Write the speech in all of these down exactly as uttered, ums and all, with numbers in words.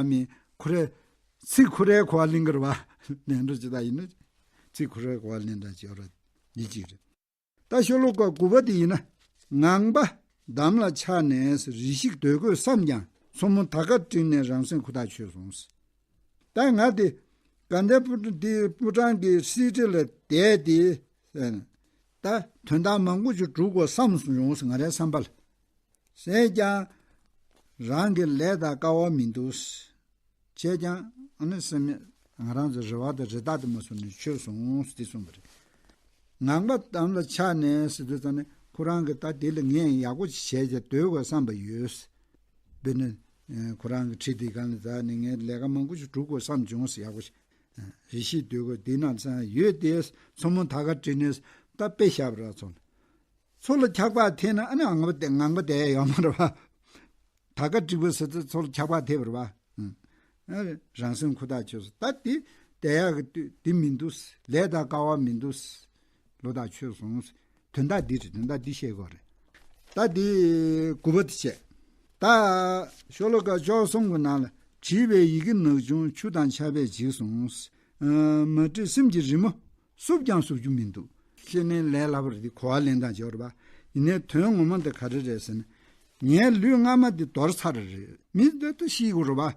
བ་མིན་ཁོ་རེ། ཚིག་ཁོ་རེ་གོ་བ་ལེན་གི་རེད་བ། ལེན་འགྲོ་ཅི་ད་ཡིན་ན། ཚིག་ཁོ་རེ་གོ་བ་ལེན་འདྲ་ཅིག་ཡོད་རེད། འདི་གཅིག་རེད། ད་ཤོ་ལོ་ཀ་དགུ་པ་དེ་ཡིན་ན། ངང་པ་འདམ་ལ་ཆགས་ནས་རེ་ཞིག་སྡོད་དགོས་བསམས་ཀྱང་མཚོ་མོ་དར་དཀར་བསྒྲིགས་ནས་རང་སེམས་ཁུ་ཐག་ཆོད་སོང་། ད་ང་དེ་དགའ་ལྡན་ཕོ་བྲང་དེ་ཕོ་བྲང་གི་སྲིད་ཁྲི་ལ་བསྡད་དེ། ད་དོན་དག་མང་པོ་ཞིག་སྒྲུབ་དགོས་བསམ་སོང་ཡོང་ང་རའི་བསམ་པ་ལ། བྱས་ཀྱང་རང་གི་ལས་དང་སྐལ་བ་མི་འདུག་བྱས་ཀྱང་ཨ་ནི་སེམས་ང་རང་ཚོ་རེ་བ་དང་རེ་ཐག་དེ་མ་སོང་ནས་ཆོད་སོང་སྟེ་གསུངས་པ་རེད། ངང་པ་འདམ་ལ་ཆགས་ནས་ཟེར་དུས་ཙམ་ནས་ཁོ་རང་གི་ད་དེ་ལ་ངས་ཡག་པོ་ཞིག་བྱས་ཀྱང་སྡོད་དགོས་བསམ་པ་ཡོད། དཔེར་ན། ཁོ་རང་གི་ཁྲིད་དེ་གང་ལ་ཛ་ནས་ངས་ལས་ཀ་མང་པོ་ཞིག་སྒྲུབ་དགོས་བསམ་བྱུང་ཟེར་ཡག་པོ་ཞིག་རེ་ཞིག་སྡོད་དགོས་དེ་ན་ཚང་ཡོད་དེ། མཚོ་མོ་དར་དཀར་བསྒྲིགས་ནས་ད་དཔེ་བཞག་པ་ར་ཚོ། མཚོ་ལ་འཁྱག་པ་ཐེབས་ན་ཨ་ནི་ངང་པ་དེ་ངང་པ་དེ་ཡོད་མ་རེད་བ། དར་དཀར་བསྒྲིགས་པ་ཟེར་ཚེ་མཚོ་ལ་འཁྱག་པ་ཐེབས་པ་རེད་བ། ཨ་རང་སེམས་ཁུ་ཐག་ཆོད་སོང་ད་དེ་བསྡད་ཡག་གི་དུས་དེ་མི་འདུག་ལས་དང་སྐལ་བ་མི་འདུག་ལོ་ཐག་ཆོད་སོང་། དོན་དག་འདི་རེད། དོན་དག་འདི་བཤད་དགོས་རེད། ད་འདི་དགུ་པ་དེ་བྱས། ད་ཤོ་ལོ་ཀ་བཅུ་གསུམ་གི་ནང་ལ་བྲིས་པའི་ཡི་གེ་ནག་ཆུང་ཆུ་དང་ཆར་པས་འཇིག་སོང་། མ་བྲིས་སེམས་ཀྱི་རི་མོ་བསུབས་ཀྱང་བསུབ་རྒྱུ་མི་འདུག་ཤེས་ནས་ལས་སླ་པོ་རེད་དེ་གོ་བ་ལེན་སྟངས་བྱེད་པ་རེད་པ། ཡིན་ནའི་དོན་ངོ་མ་འདི་ག་རེ་རེད་ཟེར་ན། ངའི་ལུས་སྔ་མ་འདི་འདོར་ཚར་རེད། མི་འདི་ལྟ་ཤི་དགོས་རེད་པ།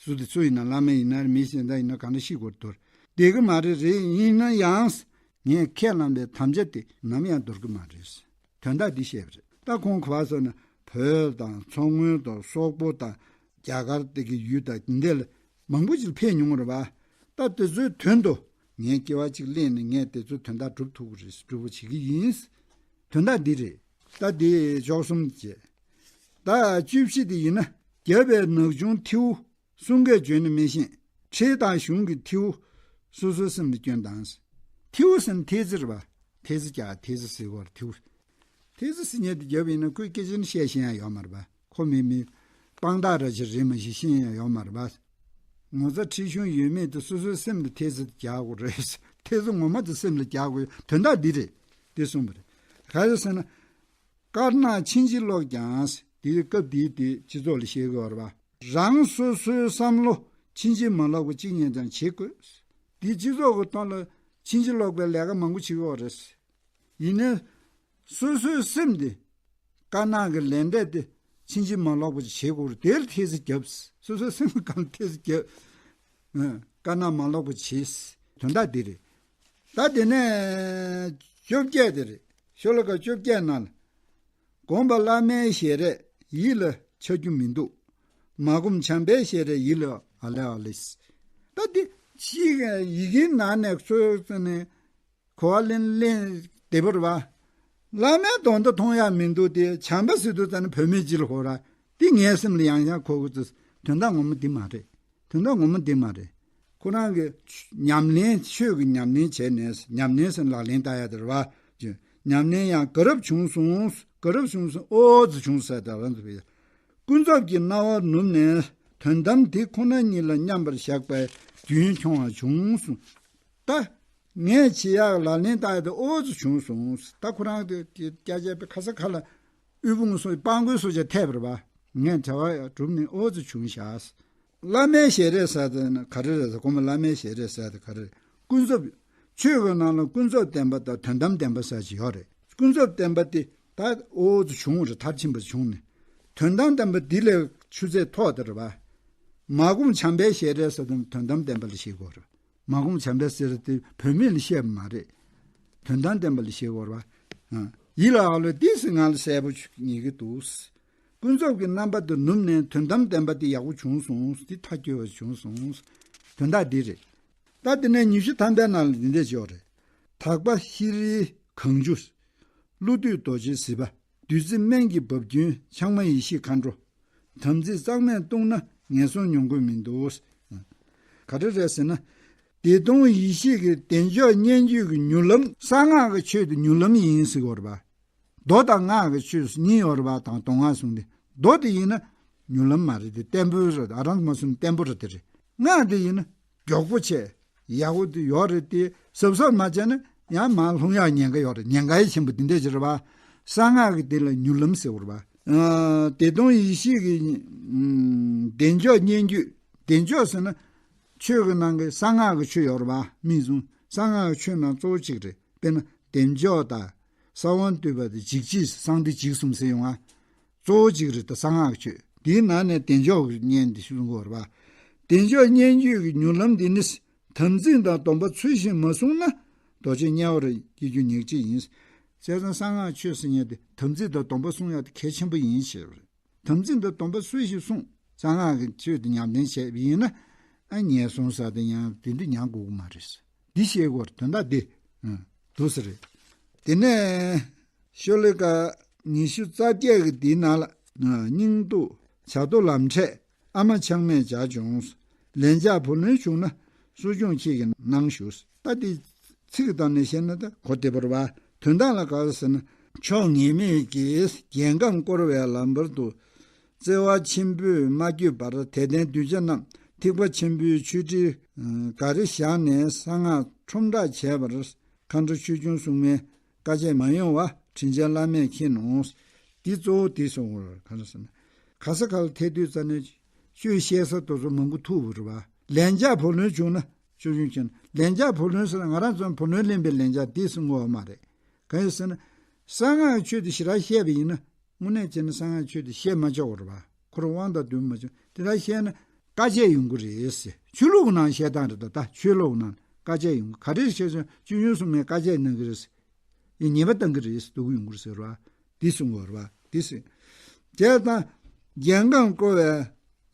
སུ་དེ་སུ་ཡིན་ན་བླ་མ་ཡིན་ན་མི་གཞན་དག་ཡིན་ན་གང་འདྲ་ཤི་དགོས་འདོར་བསྡད་གི་མ་རེད། རེད་ཡིན་ན་ཡང་། ངས་ཁས་བླངས་པའི་དམ་བཅའ་དེ་ནམ་ཡང་འདོར་གི་མ་རེད། དོན་དག་འདི་བཤད་པ་རེད། ད་ཁོང་ག་པར་སོང་ན་བོད་དང་མཚོ་སྔོན་དང་སོག་པོ་དང་རྒྱ་གར་དེ་གི་ཡུལ་དང་འདི་འདྲ་ལ་མང་པོ་ཅིག་ཕེབས་མྱོང་བ་རེད་པ། ད་དེ་ཚོའི་དོན་དུ་ངས་སྐྱེ་བ་གཅིག་ལེན་ནས་ངས་དེ་ཚོའི་དོན་དག་སྒྲུབ་ཐུབ་ཀྱི་རེད། སྒྲུབ་པ་བྱེད་ཀྱི་ཡིན། དོན་དག་འདི་རེད། ད་འདི་བཅུ་གསུམ་བྱས། ད་བཅུ་བཞི་དེ་ཡིན་ན་རྒྱབ་པའི་ནག་ཆུང་ཐེའུ། གསུང་སྐད་བརྗོད་ནི་མི་ཤེས། ཁྲེལ་དང་གཞུང་གི་ཐེའུ། སོ་སོའི་སེམས་ལ་སྐྱོན་དང་། ཐེའུ་ཟེར་ན་ཐེལ་ཙེ་རེད་པ། ཐེལ་ཙེ་རྒྱག་ཐེལ་ཙེ་ཟེར་བ་རེད་ཐེའུ། ཐེལ་ཙེ་ཟེར་མཁན་དེ་རྒྱབ་ཡིན་ན་ཁོས་སྐད་ཆ་ནི་བཤད་ཤེས་ཡ་ཡོད་མ་རེད་པ། ཁོ་མི་མི། དཔང་རྟགས་ར་ཅིག་རེད་མ་གཞི་ཤེས་ཡ་ཡོད་མ་རེད་པ། ངོ་ཚ་ཁྲེལ་གཞུང་ཡོད་མེད་དེ་སོ་སོའི་སེམས་ལ་ཐེལ་ཙེ་རྒྱག་དགོས་རེད། ཐེལ་ཙེ་ངོ་མ་དེ་སེམས་ལ་རྒྱག་དགོས་དོན་དག་འདི་རེད། དེ་གསུངས་པ་རེད། ག་རེ་ཟེར་ན། དཀར་ནག་ཕྱིན་ཅི་ལོག་ཀྱང་། དེའི་སྐབས་དེའི་དེ་སྤྱི་ཚོགས་ལ་བཤད་དགོས་པ་རེད་པ། རང་སོ་སོའི་བསམ་བློ་ཕྱིན་ཅི་མ་ལོག་པ་གཅིག་ཉིད་ཀྱང་བྱེད་དགོས། དེ་སྤྱི་ཚོགས་ཀྱི་ཐོག་ལ་ཕྱིན་ཅི་ལོག་པའི་ལས་ཀ་མང་པོ་བྱེད་དགོས་པ་རེད། ཡིན་ནའི་སོ་སོའི་སེམས་དེ་དཀར་ནག་གི་ལས་འབྲས་དེ་ཕྱིན་ཅི་མ་ལོག་པ་བྱེད་དགོས་རེད། དེར་ཐེལ་ཙེ་རྒྱབ། སོ་སོའི་སེམས་ཀྱི་སྒང་ཐེལ་ཙེ་རྒྱབ། དཀར་ནག་མ་ལོག་པ་བྱེད། དོན་དག་འདི་རེད། ད་དེ་ནས་བཅོ་བརྒྱད་དེ་རེད། ཤོ་ལོ་ཀ་བཅོ་བརྒྱད་ནང་ལ། སྒོམ་པ་བླ་མའི་ཞལ་རས་ཡིད་ལ་འཆར་རྒྱུ་མི་འདུག་མ་སྒོམ་བྱམས་པའི་ཞལ་རས་ཡིད་ལ་ཨ་ལེ་ཨ་ལེ། ད་འདི་ཅིག་ཡི་གེའི་ནང་ནས་ཚོས་ནས་གོ་བ་ལེན་ལེན་བདེ་པོ་རེད་པ། བླ་མའི་དོན་དུ་མཐོང་ཡ་མི་འདུག་སྟེ་བྱམས་པ་ཟེར་དུས་ཙམ་ནས་བུད་མེད་སྤྱི་ལ་ཧོ་ར། འདི་ངའི་སེམས་ལ་ཡང་ཡང་གོ་གི་འདུག་དོན་དག་ངོ་མ་འདི་མ་རེད། དོན་དག་ངོ་མ་འདི་མ་རེད། ཁོ་རང་གི་ཉམས་ལེན་ཆོས་ཀྱི་ཉམས་ལེན་བྱས་ནས་ཉམས་ལེན་ཟེར་ལག་ལེན་བསྟར་ཡ་དེ་རེད་པ། ཉམས་ལེན་ཡང་དགའ་རབ་བྱུང་སོང་། དགའ་རབ་བྱུང་སོང་ཨོ་ཙི་བྱུང་ཟེར་ད་རང་ཚོ་བས། ཀུན་རྫོབ་ཀྱི་སྣང་བ་ནུབ་ནས་དོན་དམ་དེ་ཁོ་ན་ཉིད་ལ་མཉམ་པར་བཞག་པའི་རྒྱུན་འཁྱོངས་པ་བྱུང་སོང་། ད། ངས་བྱེད་ཡག་ལག་ལེན་བསྟར་ཡ་དེ་ཨོ་ཙི་བྱུང་སོང་། ད་ཁོ་རང་དེ་དེ་སྐྱ་ཆས་པའི་ཁ་ས་ཁ་ལ་དབུལ་ཕོངས་སོགས་སྤྲང་པོའི་སོ་ཆ་ཐེབས་པ་རེད་པ། ངས་བྱ་བ་གྲུབ་ནས་ཨོ་ཙི་བྱུང་ཤག་བླ་མའི་ཞལ་རས་ཟེར་དེ་ནི་ག་རེ་རེད་ཟེར། སྒོམ་པ་བླ་མའི་ཞལ་རས་ཟེར་དེ་ག་རེ་རེད། ཀུན་རྫོབ། ཆོས་ཀྱི་ནང་ལ་ཀུན་རྫོབ་བདེན་པ་དང་དོན་དམ་བདེན་པ་ཟེར་གྱི་ཡོད་རེད། ཀུན་རྫོབ་བདེན་པ་དེ་ད་ཨོ་ཙི་བྱུང་བ་རེད། མཐར་ཕྱིན་པ་བྱུང་ནས། དོན་དམ་བདེན་པ་འདི་ལས་ཆུ་ཚད་མཐོ་དེ་རེད་པ། མ་སྒོམ་བྱམས་པའི་ཞལ་རས་ཟེར་དེ་དོན་དམ་བདེན་པ་ལ་བཤད་དགོས་རེད། མ་སྒོམ་བྱམས་པའི་ཞལ་རས་དེ་བུད་མེད་ལ་བཤད་པ་མ་རེད། དོན་དམ་བདེན་པ་ལ་བཤད་དགོས་རེད་པ། ཡིད་ལ་ཨ་ལོ་ཏི་སི་ང་ལ་གསལ་པོ་ངེས་ཀྱི་འདུག་ཀུན་རྫོབ་ཀྱི་རྣམ་པ་དེ་ནུབ་ནས་དོན་དམ་བདེན་པ་དེ་ཡག་པོ་བྱུང་སོང་། དེ་མཐའ་འཁྱོལ་བ་བྱུང་སོང་། དོན་དག་འདི་རེད། ད་དེ་ནས་ཉི་ཤུ་ཐམ་པའི་ནང་ལ་འདི་འདྲ་ཅིག་ཡོད་རེད། དག་པ་ཤྲཱི་གང་བྱུ། ཀླུ་བདུད་རྡོ་རྗེ་གཟིག་པ། བདུད་རྩི་སྨན་གྱི་འབབ་རྒྱུན་ཆང་མ་ཡེ་ཤེས་མཁའ་འགྲོ། དམ་ཚིག་གཙང་མས་བཏུང་ན་ངན་སོང་མྱོང་དགོས་མི་འདུག་ག་རེ་རེད་ཟེར་ན། བདེ་སྟོང་ཡེ་ཤེས་ཀྱི་བདེ་མཆོག་སྙན་བརྒྱུད་ཀྱི་མྱུར་ལམ། གསང་སྔགས་ཀྱི་ཆོས་དེ་མྱུར་ལམ་ཡིན་ཟེར་གྱི་ཡོད་རེད་པ། མདོ་དང་སྔགས་ཀྱི་ཆོས་གཉིས་ཡོད་རེད་པ། དང་མདོ་སྔགས་གསུངས་ཏེ། མདོ་དེ་ཡིན་ན་མྱུར་ལམ་མ་རེད་དེ་བརྟན་པོ་རེད། ཨ་རང་མ་གསུངས་བརྟན་པོ་རེད་དེ་རེད། སྔགས་དེ་ཡིན་ན་མགྱོགས་པོ་བྱས་ཡག་པོ་དེ་ཡོད་རེད་དེ་གཟབ་གཟབ་མ་བྱས་ན་ཡང་མར་ལྷུང་ཡག་ཉེན་ཁ་ཡོད་རེད། ཉེན་ཁ་ཡང་ཆེན་པོ་དེ་འདྲ་ཅིག་རེད་པ། གསང་སྔགས་ཀྱི་དེ་ལ་མྱུར་ལམ་ཟེར་བ་རེད་པ། ཨ་བདེ་སྟོང་ཡེ་ཤེས་ཀྱི་ཨམ་བདེ་མཆོག་སྙན་བརྒྱུད་ བདེ་མཆོག་ཟེར་ན་ཆོས་ཀྱི་ནང་གི་གསང་སྔགས་ཀྱི་ཆོས་ཡོད་རེད་པ། མིང་བཟུང་། གསང་སྔགས་ཀྱི་ཆོས་ནང་གཙོ་བོ་གཅིག་རེད། དཔེར་ན་བདེ་མཆོག་དང་ས་བོན་བཏུད་པ་དང་འཇིགས་བྱེད། གསང་བདེ་འཇིགས་གསུམ་ཟེར་ཡོང་ང་། གཙོ་བོ་གཅིག་རེད། ད་གསང་སྔགས་ཀྱི་ཆོས་དེའི་ནང་ནས་བདེ་མཆོག་གི་བསྙེན་དེ་ཞུ་དགོས་རེད་པ། བདེ་མཆོག་བསྙེན་བཅུད་ཀྱི་མྱུར་ལམ་འདི་ནི་དམ་ཚིག་དང་སྡོམ་པ་ཚུལ་བཞིན་མ་བསྲུངས་ན་རྡོ་རྗེ་དམྱལ་བར་སྐྱེ་རྒྱུ་ཉག་གཅིག་ཡིན། བྱས་ཙང་གསང་སྔགས་ཆོས་ཟེར་མཁན་དེ་དམ་ཚིག་དང་སྡོམ་པ་བསྲུང་ཡག་དེ་གལ་ཆེན་པོ་ཡིན་ཞེས་པ་རེད། དམ་ཚིག་དང་སྡོམ་པ་སུ་ཞིག་བསྲུང་། གསང་སྔགས་ཀྱི་ཆོས་དེ་ཉམས་ལེན་བྱས་པ་ཡིན་ན། ཨ་ངན་སོང་ས་དེ་ཡང་དེ་འདྲ་མྱང་དགོས་ཀྱི་མ་རེད། འདི་ཤེས་དགོས་རེད། དོན་དག་འདི། ཨང་། འདུག་ས་རེད། དེ་ནས་ཤོ་ལོ་ཀ་ཉི་ཤུ་རྩ་བརྒྱད་ཀྱི་འདིའི་ནང་ལ། སྙིང་སྡུག་བྱ་དོ་ལམ་འཕྲད། ཨ་མ་ཆགས་མེད་བྱ་བྱུང་། ལན་ཆགས་བུ་ལོན་བྱུང་ན། གསོ་སྦྱོང་ཁྱེད་ཀྱིས་གནང་ཞུ། ད་འདི་ཚིག་དང་ནི་བཤད་ན་ད་གོ་བདེ་བོ་རེད་པ། དོན་དག་ལ་ག་རེ་ཟེར་ན། ཕྱོགས་ངེས་མེད་ཀྱིས་རྒྱལ་ཁམས་བསྐོར་བའི་ལམ་བར་དུ། བརྩེ་བ་ཆེན་པོས་མ་བསྐྱོད་པར། དད་ལྡན་གདུལ་བྱ་རྣམས། ཐེག་པ་ཆེན་པོའི་ཆོས་ཁྲིར་ག་རེ་བཞག་ནས་གསང་སྔགས་ཁྲོམ་བསྒྲགས་བྱས་པར། མཁའ་འགྲོ་ཆོས་སྐྱོང་སྲུང་མའི་བཀའ་ཆད་མ་ཡོང་བ་དྲིན་ཅན་བླ་མས་མཁྱེན་ནོ། འདི་གཙོ་བོ་དེ་གསུང་བར་ག་རེ་ཟེར་ན། ག་ས་ག་ལ་ཐལ་དུས་ཙ་ནས་ཆོས་བཤད་ས་དེ་ཚོ་མང་པོ་ཐུག་པ་རེད་པ། ལན་ཆགས་བུ་ལོན་བྱུང་ན་ཆོས་སྐྱོང་བྱས་ན། ལན་ཆགས་བུ་ལོན་ཟེར་ན་ང་རང་ཚོ་བུ་ལོན་ལེན་པའི་ལན་ཆགས་དེ་གསུང་གི་ཡོད་མ་རེད། གང་ཡིན་ཟེར་ན། གསང་སྔགས་ཆོས་དེ་ཞེ་དྲག་བཤད་པ་ཡིན་ན། དངོས་གནས་བྱས་ན་གསང་སྔགས་ཆོས་དེ་བཤད་མ་ཆོག་པ་རེད་པ། ཁོ་རང་དབང་དང་ལྡན་མ་བྱུང་། དེ་ལྟར་བཤད་ན་བཀའ་ཆད་ཡོང་གི་རེད་ཟེར། ཆོས་ལུགས་ནང་བཤད་སྟངས་རེད། ད་ད་ཆོས་ལུགས་ནང་བཀའ་ཆད་ཡོང་གི། ག་རེ་བྱས་ཙང་ཆོས་སྐྱོང་སྲུང་མས་བཀའ་ཆད་གནང་གི་རེད་ཟེར། ཡིན་ཉེས་པ་བཏང་གི་རེད་ཟེར། སྡུག་གི་ཡོང་གི་རེད་ཟེར་བ། འདི་གསུང་བ་རེད་པ། འདི་ཟེར། བྱས་ཙང་རྒྱལ་ཁམས་བསྐོར་བའི་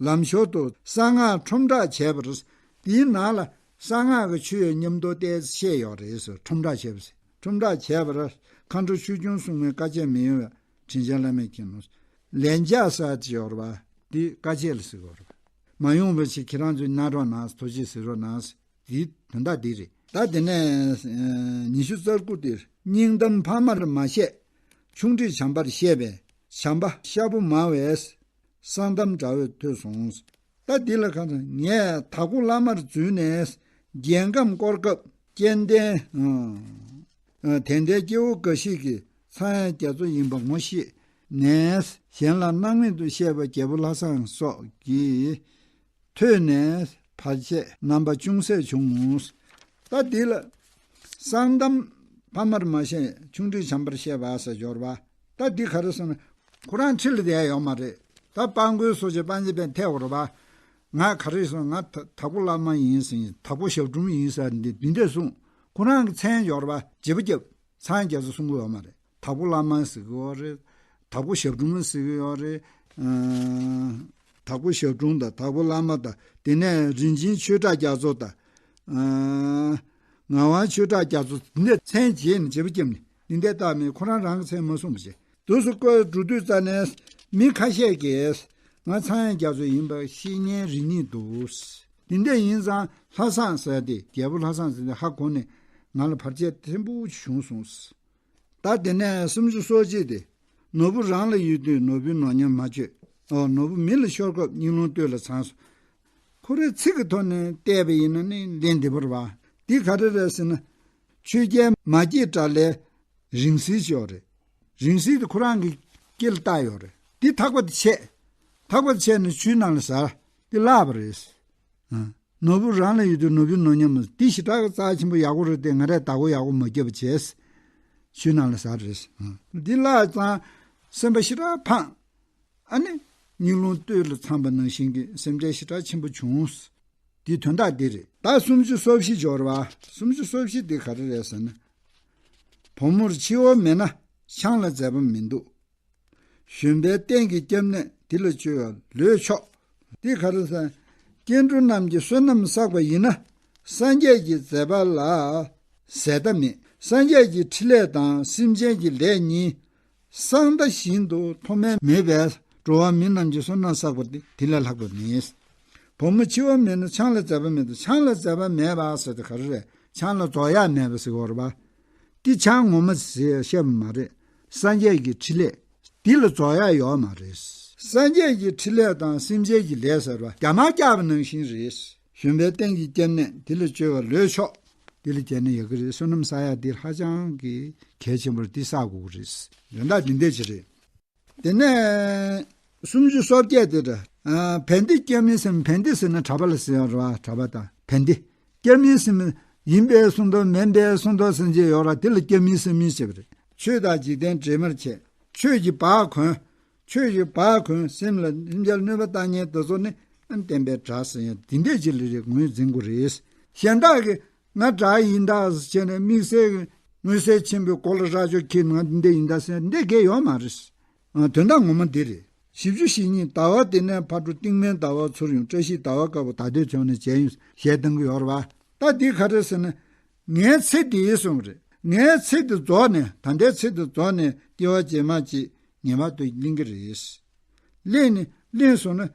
ལམ་ཞོར་དུ་གསང་སྔགས་ཁྲོམ་བསྒྲགས་བྱས་པ་རེད། དེའི་ནང་ལ་གསང་སྔགས་ཀྱི་ཆོས་མཉམ་དུ་བལྟས་བཤད་ཡོད་རེད་ཟེར། ཁྲོམ་བསྒྲགས་བྱས་པ་ཟེར། ཁྲོམ་བསྒྲགས་བྱས་པར་མཁའ་འགྲོ་ཆོས་སྐྱོང་སྲུང་མའི་བཀའ་ཆད་མི་ཡོང་བའི་དྲིན་ཅན་བླ་མས་མཁྱེན་ནོ། ལན་ཆགས་ཟེར་ཅིག་ཡོད་རེད་པ། འདི་བཀའ་ཆད་ལ་ཟེར་གྱི་ཡོད་རེད་པ། མ་ཡོང་བ་ཞིག་ཁྱེད་རང་ཚོས་གནང་རོགས་གནང་། ཐུགས་རྗེ་གཟིགས་རོགས་གནང་། འདིའི་དོན་དག་འདི་རེད། ད་དེ་ནས་ཉི་ཤུ་རྩ་དགུ་དེར། སྙིང་གཏམ་ཕ་མར་མ་བཤད། ཆུང་འདྲིས་བྱམས་པར་བཤད་པས། བྱམས་པ་ཤ་བོ་མང་བས། གསང་གཏམ་དགྲ་བོས་ཐོས་སོང་། ད་འདི་ལ་གང་ཟེར། ངས་དྭགས་པོ་བླ་མར་འཛུལ་ནས་རྒྱལ་ཁམས་བསྐོར་སྐབས་སྐལ་ལྡན་ཨ་དད་ལྡན་སྐྱེ་བོ་འགའ་ཞིག་གིས་ཚངས་དབྱངས་རྒྱ་མཚོ་ཡིན་པ་ངོ་ཤེས་ནས། གཞན་ལ་སྣང་མེད་དུ་བཤད་པ་རྒྱལ་པོ་ལྷ་བཟང་སོགས་ཀྱིས་ཐོས་ནས་བར་ཆད་རྣམ་པ་ཅུང་ཟད་བྱུང་ངོ་། ད་འདི་ལ་གསང་གཏམ་ཕ་མར་མ་བཤད། ཆུང་འདྲིས་བྱམས་པར་བཤད་པ་ཟེར་སྦྱོར་བ། ད་འདི་ག་རེ་ཟེར་ན། ཁོ་རང་ཁྲི་ལ་བསྡད་ཡོད་མ་རེད། ད་དཔལ་མགོན་སོགས་ཀྱིས་སྤང་རྒྱན་པས་ཐེ་བ་རེད་པ། ང་ག་རེ་ཟེར། ང་ད་དྭགས་པོ་བླ་མ་ཡིན་ཟེར། དྭགས་པོ་ཞབས་དྲུང་ཡིན་ཟེར། འདི་འདི་འདྲས་གསུངས། ཁོ་རང་གི་མཚན་སྦྱོར་བ་བརྗེ་པོ་བརྒྱབ། ཚངས་དབྱངས་རྒྱ་མཚོ་གསུང་གི་ཡོད་མ་རེད། དྭགས་པོ་བླ་མ་ཟེར་གི་ཡོད་རེད། དྭགས་པོ་ཞབས་དྲུང་ཟེར་གི་ཡོད་རེད། ཨ་དྭགས་པོ་ཞབས་དྲུང་དང་དྭགས་པོ་བླ་མ་དང་། དེ་ནས་རིན་ཆེན་ཆོས་གྲགས་རྒྱ་མཚོ་དང་། ཨ་ངག་དབང་ཆོས་གྲགས་རྒྱ་མཚོ། འདི་ནས་མཚན་བརྗེས་ནས་བརྗེ་པོ་བརྒྱབ་ནས། འདི་འདྲས་བཏགས་མེད། ཁོ་རང་རང་གི་མཚན་མ་གསུངས་པ་བྱས། དུས་སུ་བཀོད་འགྲོ་དུས་ཙ་ནས་མི་ཁ་ཤས་ཀྱིས་ང་ཚངས་དབྱངས་རྒྱ་མཚོ་ཡིན་པ་ཤེས་མཁན་རེ་གཉིས་འདུག། དེ་འདྲས་ཡིན་ཙང་ལྷ་བཟང་ཟེར་དེ། རྒྱལ་པོ་ལྷ་བཟང་ཟེར་དེ་ཧ་གོ་ནས་ང་ལ་བར་ཆད་ཕྲན་བུ་བྱུང་སོང་། ད་དེ་ནས་སུམ་ཅུ་སོ་གཅིག་དེ། ནོར་བུ་རང་ལ་ཡོད་དུས་ནོར་བུའི་ནོར་ཉམས་མ་བཅོས། ཨོ་ནོར་བུ་མི་ལ་ཤོར་སྐབས་སྙིང་རླུང་སྟོད་ལ་འཚང་སོང་། ཁོ་རའི་ཚིག་གི་ཐོག་ནས་བལྟས་པ་ཡིན་ན་ནི་ལན་འདི་བོར་བ། འདི་ག་རེ་རེད་ཟེར་ན། ཆོས་རྒྱལ་མ་སྐྱེས་དགྲ་ལྷའི་རིང་བསྲེལ་ཅིག་ཡོད་རེད། རིང་བསྲེལ་དེ་ཁོ་རང་གི་སྐེ་ལ་བཏགས་ཡོད་རེད། དེ་ཐག་པ་དེ་ཆད། ཐག་པ་དེ་ཆད་ནས་ཆུའི་ནང་ལ་ཟགས། དེ་བརླག་པ་རེད། ཨ། ནོར་བུ་རང་ལ་ཡོད་དུས་ནོར་བུའི་ནོར་ཉམས་མ། དེ་ཞེ་དྲག་གི་རྩ་ཆེན་པོ་ཡག་པོ་རེད་དེ། ང་རས་བདག་པོ་ཡག་པོ་མ་བརྒྱབ་པ་བྱས། ཆུའི་ནང་ལ་ཟགས་རེད། ཨ། འདི་བརླག་ཙང་སེམས་པ་ཞེ་དྲག་ཕངས། ཨ་ནི་སྙིང་རླུང་སྟོད་ལ་འཚང་པ་ནང་བཞིན་གྱི་སེམས་ཁྲལ་ཞེ་དྲག་ཆེན་པོ་བྱུང་། འདིའི་དོན་དག་འདི་རེད། ད་སུམ་ཅུ་སོ་བཞི་སྦྱོར་བ། སུམ་ཅུ་སོ་བཞི་འདི་ག་རེ་རེད་ཟེར་ན། བུ་མོར་འཆི་བ་མེད་ན་ཆང་ལ་འཛད་པ་མི་འདུག། གཞོན་པའི་རྟེན་གྱི་སྐྱབས་གནས་དེ་ལ་བཅོལ་བ་ལོས་ཆོག། འདི་ག་རེ་ཟེར། སྐྱེ་འགྲོ་རྣམས་ཀྱི་བསོད་ནམས་བསགས་པ་ཡིན་ན། སངས་རྒྱས་ཀྱི་མཛད་པ་ལ་ཟད་མཐའ་མེད། སངས་རྒྱས་ཀྱི་ཕྲིན་ལས་དང་སེམས་ཅན་གྱི་ལས་གཉིས་གསང་མཐའ་བཞིན་དུ་མཐོ་དམན་མེད་པས། འགྲོ་བ་མི་རྣམས་ཀྱི་བསོད་ནམས་བསགས་པ་དེ་དེ་ལས་ལྷག་པ་མེད། བུ་མོ་འཆི་བ་མེད་ན་ཆང་ལ་འཛད་པ་མེད་དོ། ཆང་ལ་འཛད་པ་མེད་པ་ཟེར་དེ་ག་རེ་རེད། ཆང་ལ་རྫོགས་ཡག་མེད་པ་ཟེར་གྱི་ཡོད་རེད་པ། འདི་ཆང་ངོ་མ་ཟེར་བཤད་པ་མ་རེད། སངས་རྒྱས་ཀྱི་ཕྲིན་ལས་འདི་ལ་རྫོགས་ཡག་ཡོད་མ་རེད། སངས་རྒྱས་ཀྱི་ཕྲིན་ལས་དང་སེམས་ཅན་གྱི་ལས་ཟེར་བ་རྒྱ་མར་བཀྱགས་པ་ནང་བཞིན་རེད། གཞོན་པའི་རྟེན་གྱི་སྐྱབས་གནས་འདི་ལ་བཅོལ་བ་ལོས་ཆོག། འདི་ལ་བྱས་ན་ཡག་གི་རེད། བསོད་ནམས་བསགས་ཡག་འདི་ཧ་ཅང་གི་གལ་ཆེན་པོ་རེད། འདི་བསགས་དགོས་ཀྱི་རེད། དོན་དག་འདི་འདྲ་ཅིག་རེད། དེ་ནས་སུམ་ཅུ་སོ་བརྒྱད་དེ་འདྲ། ཨ། བན་དེ་སྐྱབས་མིན་སེམས། བན་དེ་ཟེར་ན་གྲྭ་པ་ལ་ཟེར་ཡ་རེད་བ། གྲྭ་པ་དང་བན་དེ། སྐྱབས་མིན་སེམས། ཡིན་པའི་གསུང་དང་མིན་པའི་གསུང་དང་ཟེར་གྱི་ཡོད་ར། དེ་ལ་སྐྱབས་མིན་སེམས་མིན་ཟེར་བ་རེད། ཆོས་དང་འཇིག་རྟེན་འདྲེས་མར་བྱེད། ཆོས་ཀྱི་བག་གོན། ཆོས་ཀྱི་བག་གོན། སེམས་ལ་སེམས་ཅན་གནོད་པ་བཏང་མཁན་དེ་ཚོ་ནི་ཨ་ནི་བསྟན་པའི་དགྲ་ཟེར་ཡ་དེ་འདྲས་ཅིག་ལ་རེ་ངོས་འཛིན་དགོས་རེད། གཞན་དག་གིས་ང་དགྲ་ཡིན་ད་ཟེར་བྱས་ནས་དམིགས་བསལ་གྱི་མངོན་གསལ་ཆེན་པོའི་མགོ་ལ་རྭ་ཅོ་འཁྱེར་ང་འདི་འདྲ་ཡིན་ད་ཟེར་འདི་གས་ཡོད་མ་རེད། ཨ། དོན་དག་ངོ་མ་འདི་རེད། བཞི་བཅུ་ཞེ་གཉིས། ཟླ་བ་འདི་ནས་ཕ་གྲུ་རྟིང་མའི་ཟླ་བ་ཚུར་ཡོང་། བཀྲ་ཤིས་ཟླ་བ་དཀར་པོ་ད་ལྟོས་བྱུང་ནས་མཇལ་ཡོང་ཞེས་གཏོང་གི་ཡོད་རེད་བ། ད་འདི་ག་རེ་ཟེར་ན། ངའི་ཚེ་འདིའི་གསུང་རེད། ངའི་ཚེ་འདི་རྫོགས་ནས། ད་ལྟའི་ཚེ་འདི་རྫོགས་ནས་སྐྱེ་བ་རྗེས་མ་ཅིག་ངེས་པར་དུ་ལེན་གྱི་རེད། ལེན་ནས་ལེན་སོང་ན།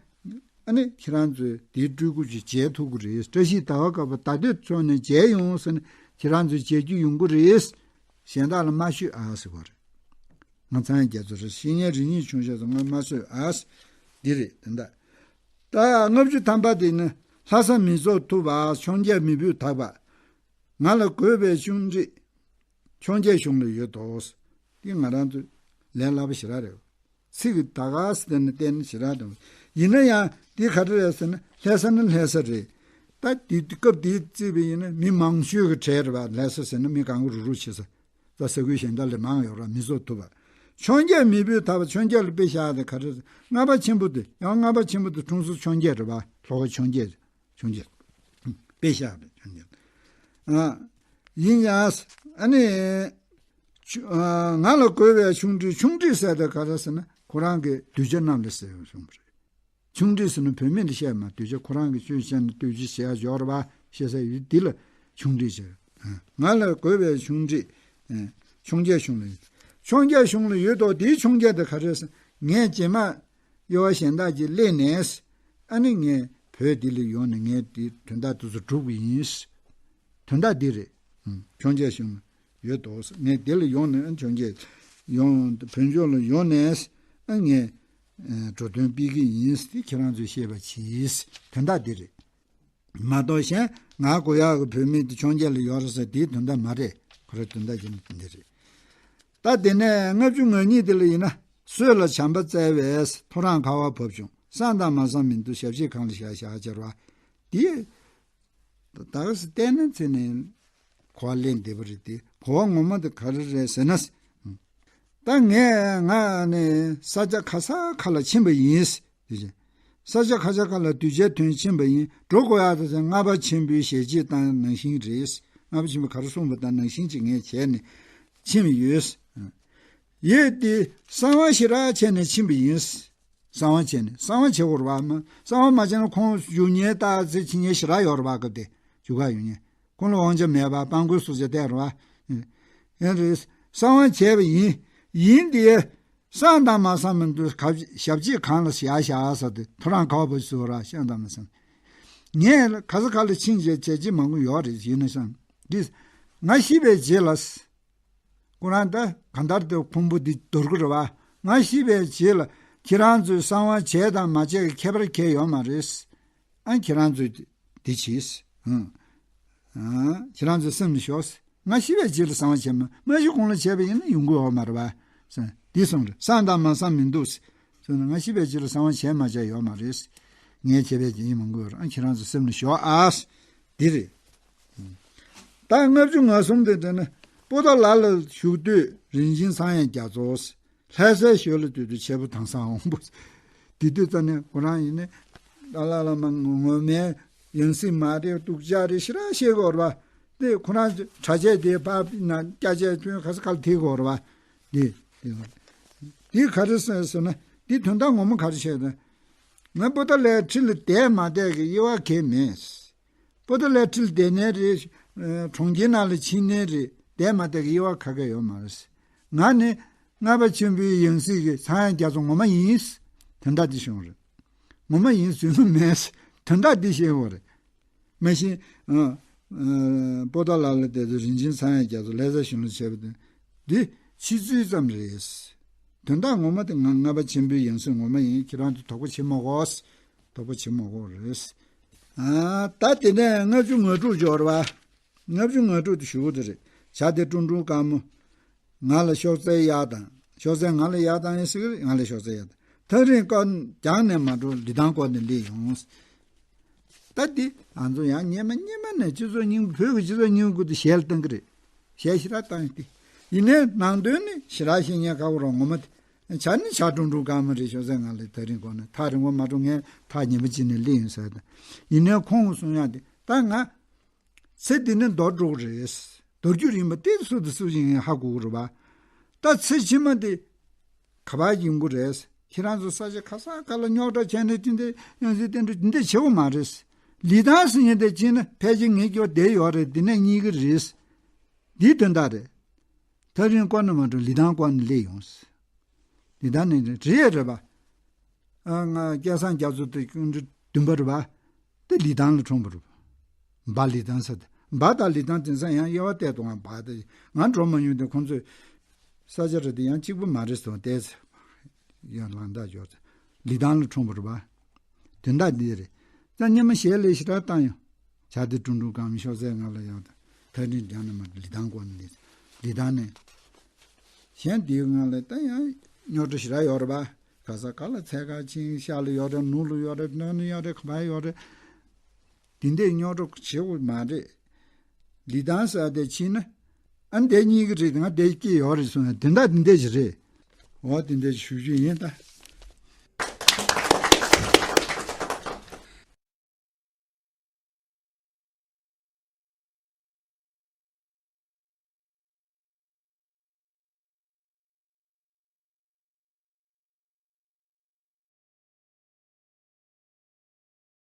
ཨ་ནི་ཁྱེད་རང་ཚོས་དེའི་སྤྲུལ་སྐུ་ཅིག་མཇལ་ཐུབ་ཀྱི་རེད། བཀྲ་ཤིས་ཟླ་བ་དཀར་པོ་ད་ལྟོས་བྱུང་ནས་མཇལ་ཡོང་ཟེར་ན་ཁྱེད་རང་ཚོས་མཇལ་རྒྱུ་ཡོང་གི་རེད། གཞན་དག་ལ་མ་ཤོད་ཨ་ཟེར་བ་རེད། ང་ཚང་རྒྱ་མཚོ་རེད། བཤེས་གཉེན་རིགས་གཉིས་ཆུང་ཤོས་སུ་ང་མ་བཟོད་ཨ། འདི་རེད་དེ་འདྲ། ད་ལྔ་བཅུ་ཐམ་པ་དེ་ནི། ལྷ་ས་མི་རྫོགས་ཐུབ་པ། འཕྱོངས་རྒྱས་མི་བུས་དག་པ། ང་ལ་དགོས་པའི་ཆུང་འདྲིས། འཕྱོངས་རྒྱས་གཞུང་ལ་ཡོད་དོ། འདི་ང་རང་ཚོ་ལས་སླ་པོ་ཞེ་དྲག་རེད། ཚིག་གི་ད་ག་ཟེར་ནས་བསྟན་ཞེ་དྲག་འདུག་ཡིན་ན་ཡང་འདི་ག་རེ་རེད་ཟེར་ན་ལྷ་ས་ནི་ལྷ་ས་རེད། ད་འདི་སྐབས་འདིའི་བརྩིས་པ་ཡིན་ན་མི་མང་ཤོས་ཀྱི་གྲས་རེད་པ། ལྷ་ས་ཟེར་ན་མི་གང་ག་རུག་རུག་བྱེད་ས། ད་ས་ཁུལ་གཞན་དག་ལས་མང་ཡོད་ར། མི་རྫོགས་ཐུབ་པ། འཕྱོངས་རྒྱས་མི་བུས་དག་པ། འཕྱོངས་རྒྱས་ལ་དཔེ་བཞག་དེ་ག་རེ་ཟེར། ལྔ་པ་ཆེན་པོ་དེ་ཡང་ལྔ་པ་ཆེན་པོ་དེ་ཁྲུང་སུ་འཕྱོངས་རྒྱས་རེད་པ། ལྷོ་ཁ་འཕྱོངས་རྒྱས། འཕྱོངས་རྒྱས། དཔེ་བཞག་རེད་འཕྱོངས་རྒྱས། ཨ། ཡིན་ཡང་ཨ་ནི། ཆུ། ཨ། ང་ལ་དགོས་པའི་ཆུང་འདྲིས། ཆུང་འདྲིས་ཟེར་དེ་ག་རེ་ཟེར་ན་ཁོ་རང་གི་གདུལ་བྱ་རྣམས་ལ་ཟེར་བ་གསུངས་པ་རེད། ཆུང་འདྲིས་ཟེར་ན་བུད་མེད་ལ་བཤད་མ། གདུལ་བྱ་ཁོ་རང་གི་ཆོས་བཤད་ན་གདུལ་བྱ་བཤད་ཡ་སྦྱོར་བ་བཤད་ས་ཡོད་འདི་ལ་ཆུང་འདྲིས་ཟེར། ཨ། ང་ལ་དགོས་པའི་ཆུང་འདྲིས། ཨ། འཕྱོངས་རྒྱས་གཞུང་ལ་ཡོད། འཕྱོངས་རྒྱས་གཞུང་ལ་ཡོད་དོ། དེའི་འཕྱོངས་རྒྱས་དེ་ག་རེ་ཟེར། ངས་རྗེས་མ་དབྱེ་བ་གཞན་དག་ཅིག་གླེང་ནས། ཨ་ནི་ངས་བོད་འདི་ལ་ཡོང་ནས་ངས་འདི་དོན་དག་དེ་ཚོ་སྒྲུབ་ཀྱི་ཡིན། དོན་དག་འདི་རེད། ཨུམ། འཕྱོངས་རྒྱས་གཞུང་ཡོད་དོ། ངས་འདི་ལ་ཡོང་ནས་འཕྱོངས་རྒྱས་ཡོང་བོད་ལྗོངས་ལ་ཡོང་ནས། ཨ། ངས་འགྲོ་དོན་སྤེལ་གྱི་ཡིན། དེ་ཁྱེད་རང་ཚོས་ཤེས་པ་གྱིས། དོན་དག་འདི་རེད། མ་གཏོགས་གཞན་ང་དགོས་ཡག་གི་བུད་མེད་དེ་འཕྱོངས་རྒྱས་ལ་ཡོད་རེད་ཟེར་དེའི་དོན་དག་མ་རེད། ཁོ་རའི་དོན་དག་ཅིག་འདི་རེད། ད་དེ་ནས་ལྔ་བཅུ་ང་གཉིས་དེ་ལ་ཡིན་ན། སྲོད་ལ་བྱམས་པ་བཙལ་བས་ཐོ་རངས་ཁ་བ་བབས་བྱུང་། བསམ་དང་མ་བསམ་མི་འདུག་ཞབས་ཕྱི་གང་ལ་བཞག་བཞག་ཅེས་པ། དེ་ད་ག་སེ་བལྟས་ན་ཚེ་ནས་གོ་བ་ལེན་བདེ་པོ་རེད་དེ། གོ་བ་ངོ་མ་དེ་ག་རེ་རེད་ཟེར་ན། ད་ངས་ང་ནི་ས་ཆ་ག་ས་ག་ལ་ཕྱིན་པ་ཡིན། དེ་བཞིན་ས་ཆ་ག་ས་ག་ལ་གདུལ་བྱའི་དོན་ཕྱིན་པ་ཡིན། འགྲོ་དགོས་ཡག་དེ་ཚོ་ལྔ་པ་ཆེན་པོའི་ཞལ་ལྕེ་དང་ནང་བཞིན་རེད། ལྔ་པ་ཆེན་པོས་ག་རེ་གསུངས་པ་དང་ནང་བཞིན་ཅིག་ངས་བྱས་ནས་ཕྱིན་པ་ཡོད། ཡོད་དེ་གསང་བ་ཞེ་དྲག་བྱས་ནས་ཕྱིན་པ་ཡིན། གསང་བ་བྱས་ནས་གསང་བ་བྱེད་དགོས་རེད་པ། གསང་བ་མ་བྱས་ན་ཁོང་བཞུགས་མཁན་ལྟ་ཚེ་ཕྱིན་མཁན་ཞེ་དྲག་ཡོད་རེད་པ། སྐབས་དེ་བཞུགས་ག་ཡོད་མཁན། ཁོང་ལ་དབང་ཆ་མེད་པ། སྤྲང་པོའི་སྲོག་ཆགས་བསྡད་རེད་པ། ཡིན་རེད། གསང་བ་བྱས་པ་ཡིན། ཡིན་དེ། བསམ་དང་མ་བསམ་མི་འདུག་ག་ཞབས་ཕྱི་གང་ལ་བཞག་བཞག་ཟེར་ཏེ་ཐོ་རངས་ཁ་བ་བབས་བྱུང་ར། བསམ་དང་མ་བསམ། ངས་ག་ས་ག་ལ་ཕྱིན་བྱས་བྱས་རྗེས་མང་པོ་ཡོད་རེད། ཡིན་ན་བསམ་འདི། ང་ཤི་བའི་རྗེས་ལ། ཁོ་རང་ད་གང་ལྟར་དེ་ཕུང་པོ་འདི་འདོར་གི་རེད་པ། ང་ཤི་བའི་རྗེས་ལ་ཁྱེད་རང་ཚོས་གསང་བ་བྱས་དང་མ་བྱས་ཀྱི་ཁྱད་པར་གང་ཡང་ཡོད་མ་རེད། ཨ། ཁྱེད་རང་ཚོས་འདི་བྱས། ཨང་། ཨང་། ཁྱེད་རང་ཚོས་སེམས་ལ་ཞོག་ང་ཤི་བའི་རྗེས་ལ་གསང་བ་བྱས་མ། མ་ཤི་གོང་ལ་བྱས་པ་ཡིན་ན་ཡོང་གི་ཡོད་མ་རེད་པ། འདི་གསུངས་རེད། བསམ་དང་མ་བསམ་མི་འདུག་ཟེར་ན་ང་ཤི་བའི་རྗེས་ལ་གསང་བ་བྱས་མ་བྱས་ཡོད་མ་རེད། ངས་བྱས་པའི་རྗེས་ཡིན་མང་པོ་ཡོད་རེད། ཨ། ཁྱེད་རང་ཚོ་སེམས་ལ་ཞོག་ཨ། འདི་རེད། ད་ལྔ་བཅུ་ང་གསུམ་དེ་དེ་ནི་པོ་ཏཱ་ལ་ལ་བཞུགས་དུས་རིན་ཆེན་ཚངས་དབྱངས་རྒྱ་མཚོ། ལྷ་སའི་ཞོལ་ལ་སྡོད་དུས་ཆེ་བུ་དྭངས་སང་འོང་པོ། དེ་དུས་ཙམ་ནས་ཁོ་རང་ཡིན་ནི་ཏཱ་ལའི་བླ་མ་ངོ་མའི་ཡང་སྲིད་མ་རེད། སྡུག་ཅག་རེད། ཞེ་དྲག་བཤད་ཀྱི་ཡོད་རེད་པ། དེ་ཁོ་རང་གྲྭ་ཆས་དེ་ཕར་ན་སྐྱ་ཆས་ཐོན་ག་ས་ག་ལ་དེད་ཀྱི་ཡོད་རེད་པ། དེ་དེ་དེ་ག་རེ་ཟེར་ཟེར་ན་དེ་དོན་དག་ངོ་མ་ག་རེ་བཤད་ན། ང་པོ་ཏཱ་ལའི་ཁྲི་ལ་བསྡད་མ་བསྡད་ཀྱི་དབྱེ་བ་གང་ཡང་མེད། པོ་ཏཱ་ལའི་ཁྲི་ལ་བསྡད་ནའི་རེད། ཨ། གྲོང་ཁྱེར་ནང་ལ་ཕྱིན་ནའི་རེད། བསྡད་མ་བསྡད་ཀྱི་དབྱེ་བ་ག་གེ་ཡོད་མ་རེད། ང་ནི་ལྔ་པ་ཆེན་པོའི་ཡང་སྲིད་ཀྱི་ཚངས་དབྱངས་རྒྱ་མཚོ་ངོ་མ་ཡིན། དོན་དག་འདི་བྱུང་རེད། ངོ་མ་ཡིན་ཟེར་ནི་མེད། དོན་དག་འདི་བཤད་ཡོད་རེད། མ་གཞི། ཨ། ཨ། པོ་ཏཱ་ལ་ལ་བསྡད་དུས་རིན་ཆེན་ཚངས་དབྱངས་རྒྱ་མཚོ་ལྷ་སའི་ཞིང་ལ་བྱས་པ་དེ། འདི་ཕྱི་ཚུལ་ཙམ་རེད། དོན་དག་ངོ་མ་དེ་ང་ལྔ་པ་ཆེན་པོའི་ཡང་སྲིད་ངོ་མ་ཡིན། ཁྱེད་རང་ཚོ་དོགས་པ་བྱེད་མ་དགོས། དོགས་པ་བྱེད་མ་དགོས་རེད། ཨ། ད་དེ་ནས་ལྔ་བཅུ་ང་དྲུག་འབྱོར་བ། ལྔ་བཅུ་ང་དྲུག་དེ་ཞུ་གི་དེ་རེད། བྱ་དེ་ཀྲུང་ཀྲུང་དཀར་མོ། ང་ལ་གཤོག་རྩལ་གཡར་དང་། གཤོག་རྩལ་ང་ལ་གཡར་དང་ཡིན་ཟེར་གི་རེད། ང་ལ་གཤོག་རྩལ་གཡར་དང་ ཐག་རིང་བསྐོར་རྒྱང་ནས་མ་འགྲོ་ལི་ཐང་བསྐོར་ནས་སླེབས་ཡོང་། ད་འདི་ང་ཚོ་ཡང་སྔོན་མ་སྔོན་མ་ནས་སྤྱི་ཚོགས་རྙིང་པ་བོད་ཀྱི་སྤྱི་ཚོགས་རྙིང་པ་ཀུན་ཏུ་ཞལ་བཏང་གི་རེད། ཞལ་ཞེ་དྲག་བཏང་ཡོད་དེ། ཡིན་ནའི་ནང་དོན་ནི་ཞེ་དྲག་ཤེས་མཁན་ཁག་པོ་རང་ངོ་མ་དེ། བྱ་ནི་བྱ་ཀྲུང་ཀྲུང་ཀ་མ་རེད། ཤོག་ཟེར་ང་ལ་ཐག་རིང་བསྐོར་ནས་ཐག་རིང་བོ་མ་འགྲོ། ངས་ཐག་ཉེ་པོ་ཅིག་ནས་སླེབས་ཡོང་ཟེར་ད། ཡིན་ནའི་ཁོང་གི་གསུང་ཡག་དེ་ད་ང་ཚེ་འདི་ནས་འདོར་འགྲོ་གི་རེད། འདོར་རྒྱུ་ཡིན་པ་དེ་སུ་དང་སུ་ཡིན་ཧ་གོ་གི་རེད་པ། ད་ཚེ་ཕྱི་མ་དེ་ག་པར་ཡོང་གི་རེད། ཁྱེད་རང་ཚོ་ས་ཆ་ག་ས་ག་ལ་རྙོག་དྲ་བྱས་ནས་དེ་འདྲ་ཡང་སྲིད་དེ་འདྲ་འདི་འདྲ་བྱེད་དགོས་མ་རེད། ལི་ཐང་ཟེར་མཁན་དེ་ཕྱིན་ན་ཕལ་ཆེར་ངས་སྐྱོར་བསྡད་ཡོད་རེད། འདི་ནས་རྙེད་གི་རེད། འདིའི་དོན་དག་རེད། ཐག་རིང་བསྐོར་ནས་མ་འགྲོ་ལི་ཐང་བསྐོར་ནས་སླེབས་ཡོང་། ལི་ཐང་ནས་རེད་རེད་པ། ཨ་ང་སྐལ་བཟང་རྒྱ་མཚོ་དེ་ཁྱོད་ཚོ་བདུན་པ་རེད་པ། དེ་ལི་ཐང་ལ་འཁྲུངས་པ་རེད། འབའ་ལི་ཐང་ཟེར་ཏེ་འབའ་དང་ལི་ཐང་དེང་སང་ཡང་དབྱེ་བ་གཏད་འདུག་ཨ་འབའ་དེ་ང་འགྲོ་མ་མྱོང་དེ་ཁོང་ཚོས་ས་ཆ་རེད་དེ་ཡང་གཅིག་པུ་མ་རེད་ཟེར་བ་བལྟས་ཚེ་ཡང་ལང་དག་འབྱོར་ཚེ་ལི་ཐང་ལ་འཁྲུངས་པ་རེད་པ། དོན་དག་འདི་རེད། ད་སྔོན་མ་ཞལ་ལས་ཞེ་དྲག་བཏང་ཡོང་། བྱ་དེ་ཀྲུང་ཀྲུང་ཀ་མི་ཤོག་ཟེར་ང་ལ་ཡང་ད་ཐག་རིང་རྒྱང་ནས་མ་ལི་ཐང་བསྐོར་ནས་ལི་ཐང་ནས། གཞན་དེའི་ངང་ལ་ད་ཡང་རྙོག་དྲ་ཞེ་དྲག་ཡོད་རེད་པ། ག་ས་ག་ལ་ཚད་ག་ཕྱིན་ཤར་ལ་ཡོད་རེད། ནུབ་ལ་ཡོད་རེད། སྣོད་ལ་ཡོད་རེད། ག་པར་ཡོད་རེད། དེ་འདྲའི་རྙོག་དྲ་བྱེད་དགོས་མ་རེད། ལི་ཐང་ཟེར་དེ་ཕྱིན་ན་ཨ་འདི་རྙེད་གི་རེད། ང་འདི་སྐྱེས་ཡོད་རེད་གསུངས་ཡ་དེ་འདྲ་དེ་འདྲ་ཞིག་རེད། འོ་དེ་འདྲ་ཞིག་ཞུ་རྒྱུ་ཡིན་ད།